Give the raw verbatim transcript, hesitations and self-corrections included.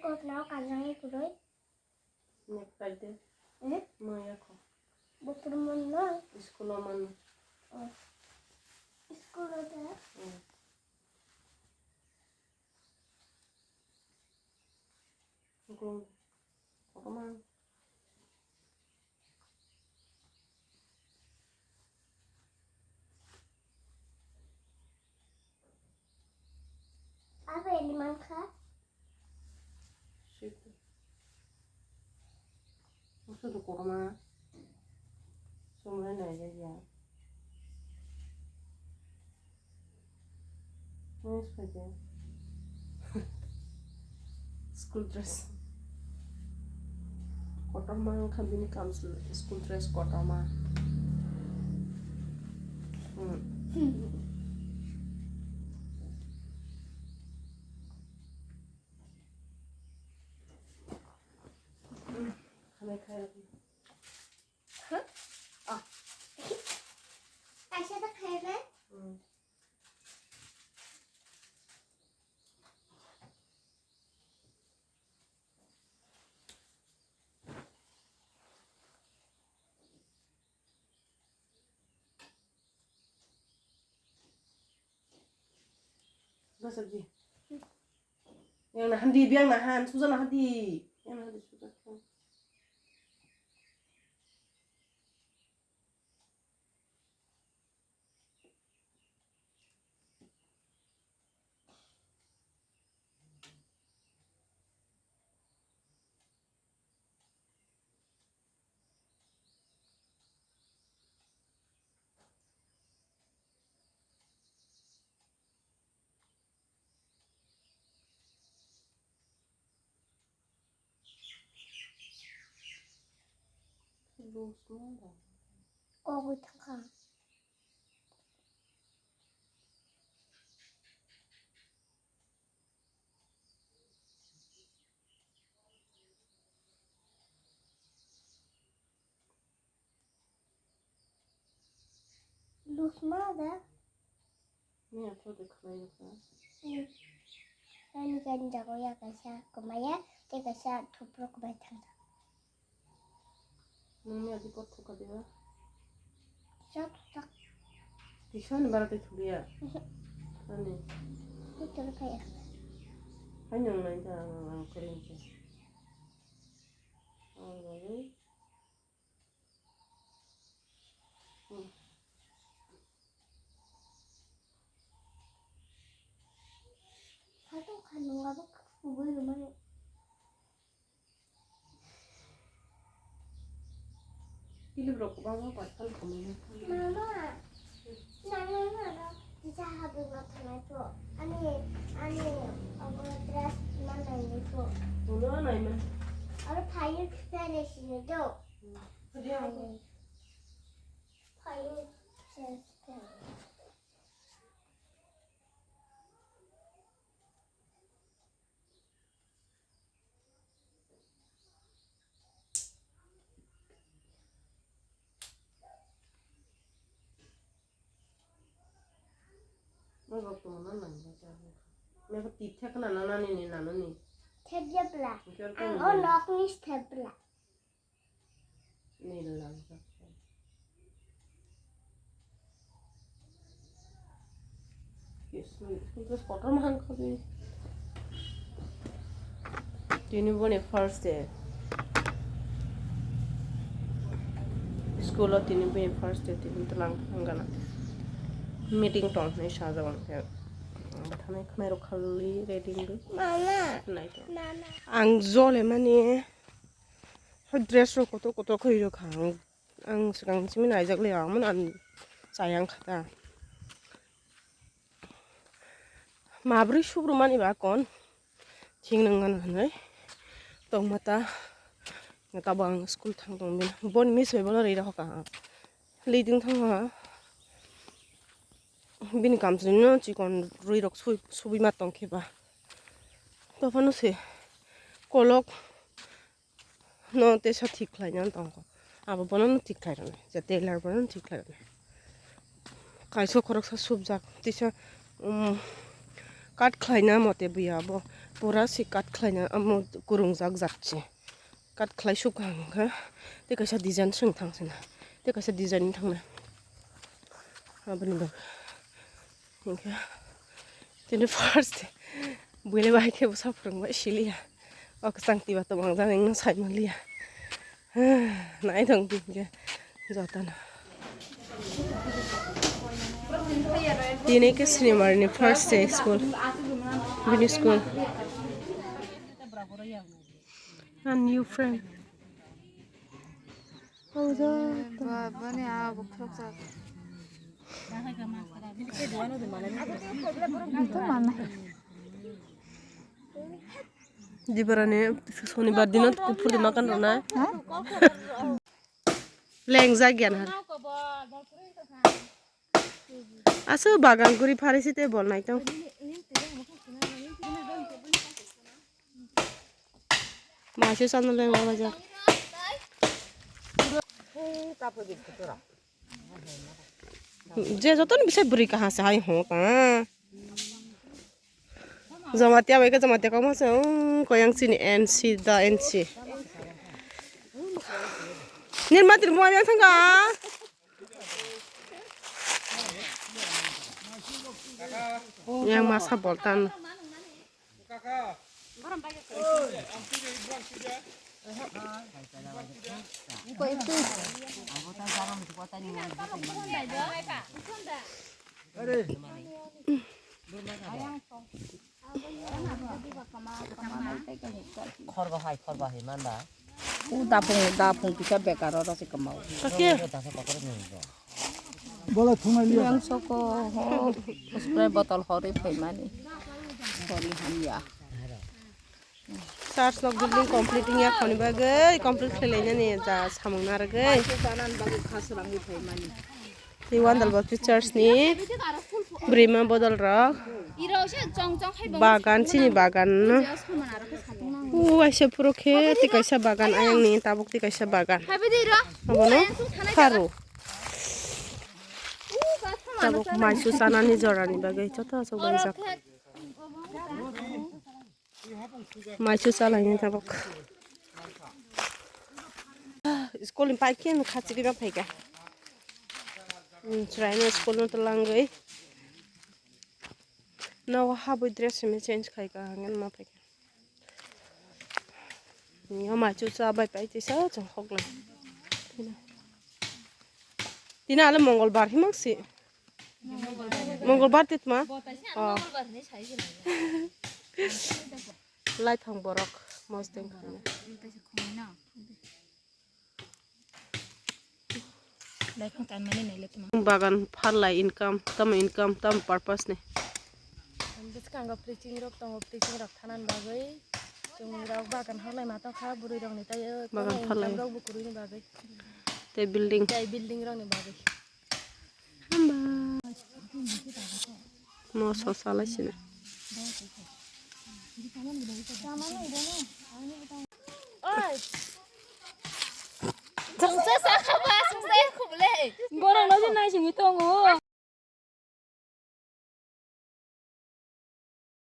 Kotna o kanjang ni kwrwi. Nek tai de. Eh? Maya ko. Buphuru manno? School o manno. Oh. School o de? Hmm. School o. Kotorma. Abo eli mankha. Sito. Oso do korma. Somoi nai ya ya. School dress. Kotorma wngkha bini kam school dress kotorma. Hmm. Hamai khai rw. Huh? Ah. Kaisa ta khai na? Hmm. Ba sabji. Yang nahan di, biang nahan, suja nahan di. Yang nahan di, suja. Kogwi thangkha. Lusma da? Ni atho de khlai nokha. Hmm. Ani gani jago ya kaisa kwmaya, tei kaisa thupro kwbai thangkha. Nungni adi pot thuka diba? Chak, chak. Tisa ni bara tei thuliya? Mhm. Ani? Ni tolo kaya. Hai nung nai ta ang, ang kering khe. Ang nai. Hmm. Khatung khanung abo kubui rwmani. Kilip rok kwbangma paithal khamwi nangkha. Mama, nang nang nang kisa habwi ma thangnai pho. Ani, ani obo dress ma nainai pho. Ulo naima. Aro phaiyung kisa resini do. Hmm. Phaiyung. Ani. Phaiyung kisa resini. Norok tongna nang jak jak wngkha. Meba tithek na nanani ni nanani. Thep jepla. Ang o nokni thepla. Nil lang jak. Yes, yes, kotor mahang khabi. Tini boni first day. School o tini boni first day, tini tlang hangana. Meeting tong hinwi sajak ang khe. Ang thanai khwnai rok khali ready wngwi. Mama. Nai to. Mama. Ang jole mani. Dress rok kotor kotor khoi rok ang, ang swkang simi naijak le ang mano ang chayang kha ta. Mabrwi subrumani ba kon thik nang mano hinwi tongma ta. Tabo ang school thang tong bini boni miss bai bono ri rok ang. Leading thang ha. Bini kamchwlwi no chikon rwi rok sui-, subui ma tong khe ba. Tophano se kolok no teisa thik khlai nang tongo. Abo bono no thik khlai rwnai. Je tailor bono no thik khlai rwnai. Kaisa khoroksa subjak teisa, um, Cut khlaina mote buya bo pura si cut khlaina amo kurungjak jak si. Cut khlai suk ang kha. Tei kaisa design swng thang sina. Tei kaisa design thangna. Aboni bak. Hinkhe tini first buile bai khe bwsa phwrwngbai siliya. O kwchang tiba tongmang jani wngno sai manliya. Nai thang di hinkhe jotono. Tini khe sinimarni first day school. Bini school. A new friend. Ba, bani a bukhuk jak. Dibarani sonibar dino kuphur di makan rona. Lengjak gyan har. Aso bagan guri pharisi te bol nai tong. Maisu chana leng lajak. Je jotono bisai bwrwi kaha se hai ho ta. Jamatia bai khe jamatia kok masa, um, koyang chini N C da N C. Nirmatir mo yang thangka. Yang masa boltan. Khorba hai, khorba hai manda. U dapung, dapung kisa bekar oro se kamao. Oke. Bola thunai liya. Yang soko ho, spray botol hori phaimani. Hori hamya. Church nok building complete wngya khoni bagwi, complete khlai lainani ja samung narwgwi. Maisu chanan bagwi khaswrangwi phaimani. Tei Wandal Baptist Church ni bwrwima bodol rok bagan, chini bagan no. U waisa puro khe tei kaisa bagan ayang ni tabuk tei kaisa bagan. Abono pharo. Tabuk maisu chanani jorani bagwi joto aswk baijak. Maisu chalaini tabuk. School ni bike khe khachi rima phaikha. Chwraino school no twlangwi. Nogo habwi dress hinwi change khaikha hwnwi ma phaikha. Yo maisu cha bai pai tisa chwng hokla. Tini ale Mongolbar himang si. Mongolbar titma? Oh. Laithang borok mosdeng khana. Laithang tanmani naile tma. Bagan pharlai income, tamo income, tamo purpose ni. Bwskango preaching rok tongo, preaching rok thanan bagwi. Chwng rok bagan horlai ma tongkha, bwrwi rok ni tai o bagan income pharlai rok bukuruni bagwi. Tei building. Tei building rok ni bagwi. Hamba. Moso salai sini. Oi. Chwngsa sakha ba, chwngsa yakhuble. Borok no nai singwi tongo.